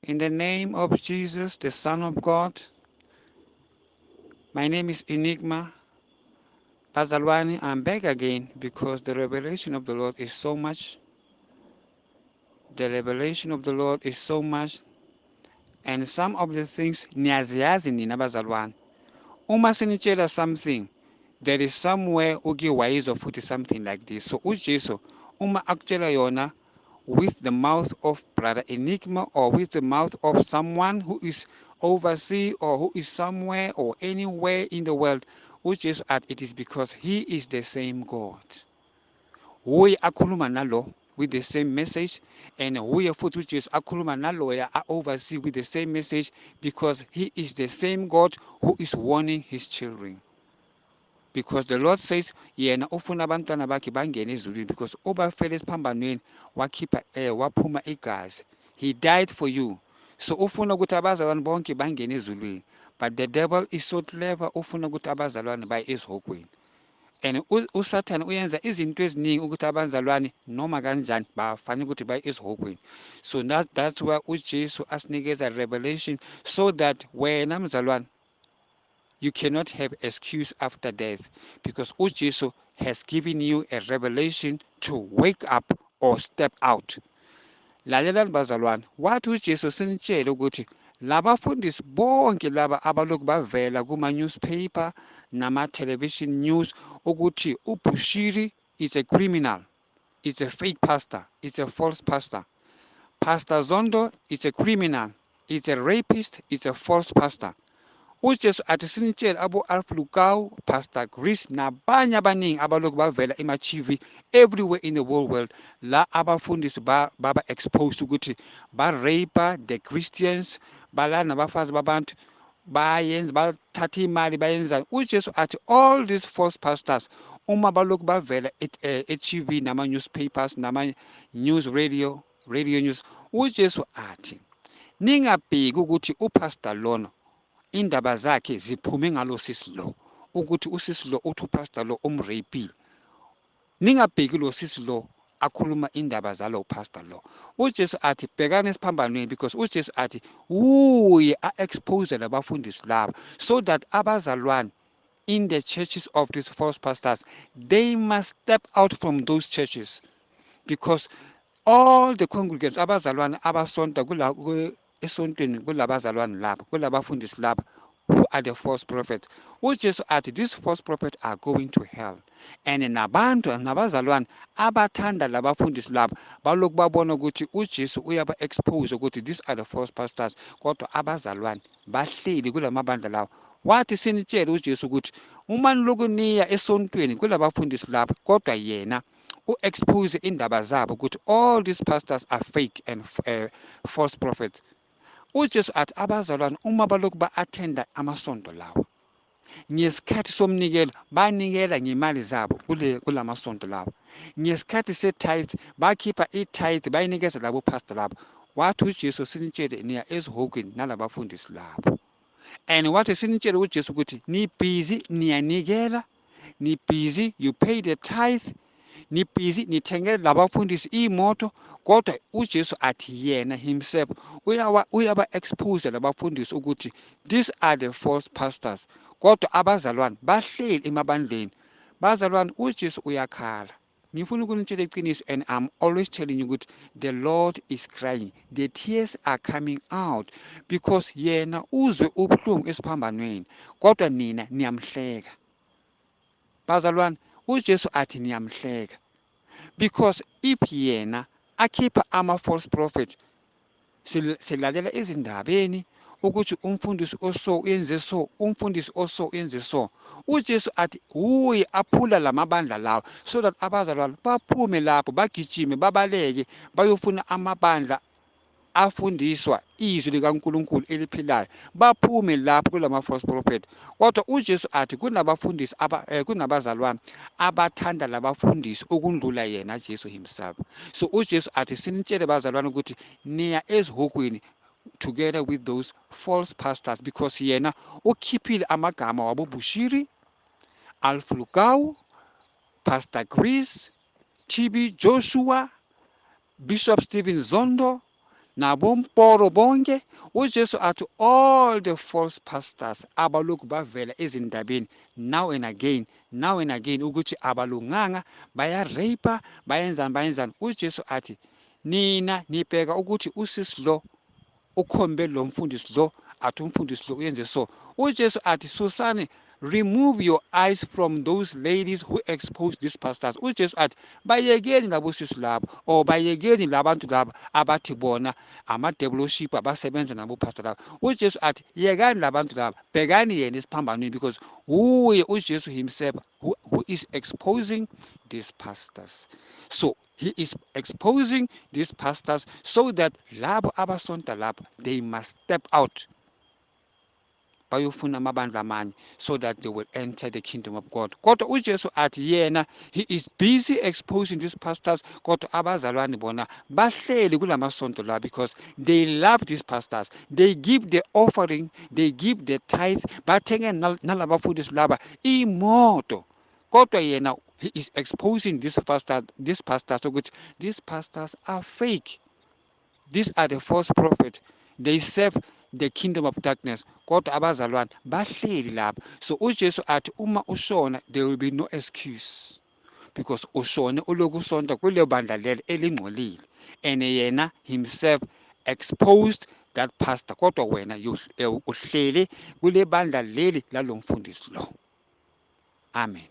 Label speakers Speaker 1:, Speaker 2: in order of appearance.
Speaker 1: In the name of Jesus, the Son of God, my name is Enigma. Bazalwane, I'm back again because the revelation of the Lord is so much. The revelation of the Lord is so much. And some of the things, niyaziyazi nina bazalwane. Uma sinitshela something, there is somewhere uke wayizwa futhi something like this. So uJesu uma akutshela yona with the mouth of Brother Enigma or with the mouth of someone who is overseas or who is somewhere or anywhere in the world, uJesu athi it is because he is the same God. Uye akhuluma nalo with the same message, and uye futhi uJesu akhuluma naloya overseas with the same message, because he is the same God who is warning his children. Because the Lord says yena ufuna abantwana bakhe bangene ezulwini, because ubafele esiphambanweni wakhipha waphuma igazi. He died for you. So ufuna ukuthi abazalwane bonke bangene ezulwini. But the devil is so clever, ufuna ukuthi abazalwane baye esihogweni. And uSathane uyenza izinto eziningi ukuthi abazalwane noma kanjani bafanele ukuthi baye esihogweni. So that's why uJesu asinikeza revelation, so that wena mzalwane you cannot have excuse after death, because uJesu has given you a revelation to wake up or step out. Lalelani bazalwane, wathi uJesu sinitshele ukuthi labafundisi bonke laba abalokhu bavela kuma newspaper nama television news ukuthi uBushiri is a criminal, is a fake pastor, is a false pastor. Pastor Zondo is a criminal, is a rapist, is a false pastor. uJesu athi sinitshele abo Alph Lukau, Pastor Chris nabanye abaningi abalokhu bavela ema-TV everywhere in the whole world, la abafundisi baba exposed ukuthi ba rape the Christians, balala nabafazi babantu, bayenza bathatha imali bayenzani. uJesu athi all these false pastors uma balokhu bavela e-TV nama newspapers nama news radio news, uJesu athi ningabheki ukuthi upastor lona indaba zakhe ziphume ngalo sisi lo, ukuthi usisi lo uthi upastor lo umrape. Ningabheki lo sisi lo akhuluma indaba zalo pastor lo. uJesu athi bhekani esiphambanweni, because uJesu athi uye a-expose labafundisi laba, so that abazalwane in the churches of these false pastors, they must step out from those churches, because all the congregants abazalwane abasonta kula esontweni kulabazalwane laba, kulabafundisi laba who are the false prophets. uJesu athi these false prophets are going to hell. And nabantu nabazalwane abathanda labafundisi laba balokhu babona ukuthi uJesu uyaba expose ukuthi these are the false pastors, kodwa abazalwane bahleli kulamabandla lawo. Wathi sinitshele uJesu ukuthi uma nilokhu niya esontweni kulabafundisi laba, kodwa yena u-expose indaba zabo ukuthi all these pastors are fake and false prophets. uJesu athi abazalwane uma balokhu ba-attenda amasonto lawa, ngesikhathi somnikelo banikela ngemali zabo kulamasonto lawa, ngesikhathi se-tithe bakhipha i-tithe bayinikeza labo pastor labo. Wathi uJesu sinitshele niya esihogweni nalabafundisi labo. And wathi sinitshele uJesu ukuthi ni-busy niyanikela, ni-busy you pay the tithe, ni-busy nithengele labafundisi imoto, kodwa uJesu athi yena himself uyaba expose labafundisi ukuthi these are the false pastors, kodwa abazalwane bahleli emabandleni. Bazalwane, uJesu uyakhala. Ngifuna ukunitshela iqiniso, and I'm always telling you ukuthi the Lord is crying, the tears are coming out, because yena uzwe ubuhlungu esiphambanweni, kodwa nina niyamhleka. Bazalwane, uJesu athi niyamhleka, because if yena akhipha ama false prophet, silalela izindabeni ukuthi umfundisi oso uyenze so, umfundisi oso uyenze so. uJesu athi uye aphula lamabandla lawo, so that abazalwane baphume lapho bagijime babaleke bayofuna amabandla afundiswa izwi likaNkuluNkulu eliphilayo, baphume lapho kulama false prophet. Kodwa uJesu athi kunabafundisi kunabazalwane abathanda labafundisi ukundlula yena Jesu himself. So uJesu athi sinitshele bazalwane ukuthi niya ezihogweni together with those false pastors, because yena ukhiphile amagama wabo Bushiri, Alph Lukau, Pastor Chris, TB Joshua, Bishop Stephen Zondo Nabomporo bonke. UJesu athi all the false pastors abalokhu bavela ezindabeni now and again, now and again, ukuthi abalunganga, bayarape, bayenzani, bayenzani. UJesu athi nina nibheka ukuthi usisi lo ukhombe lo mfundisi lo, athi umfundisi lo uyenze so. UJesu athi susani, remove your eyes from those ladies who expose these pastors. UJesu athi bayekeni labo sisi labo, or bayekeni labantu laba abathi bona ama-devilship abasebenza nabo pastor laba. UJesu athi yekani labantu laba, bhekani yena esiphambanweni, because uye uJesu himself who is exposing these pastors. So he is exposing these pastors so that labo abasonta lapho, they must step out, bayofuna amabandla amanye, so that they will enter the kingdom of God. Kodwa uJesu athi yena he is busy exposing these pastors, kodwa abazalwane bona bahleli kulamasonto la because they love these pastors, they give the offering, they give the tithe, bathenge nalabafundisi laba imoto. Kodwa yena he is exposing these pastors ukuthi these pastors are fake, these are the false prophets, they serve the kingdom of darkness. Kodwa abazalwane bahleli lapha. So uJesu athi uma ushona there will be no excuse, because ushone uloku usonta kuleyo bandla lelo elingcolile, and yena himself exposed that pastor, kodwa wena uhleli kule bandla leli lalomfundisi lo. Amen.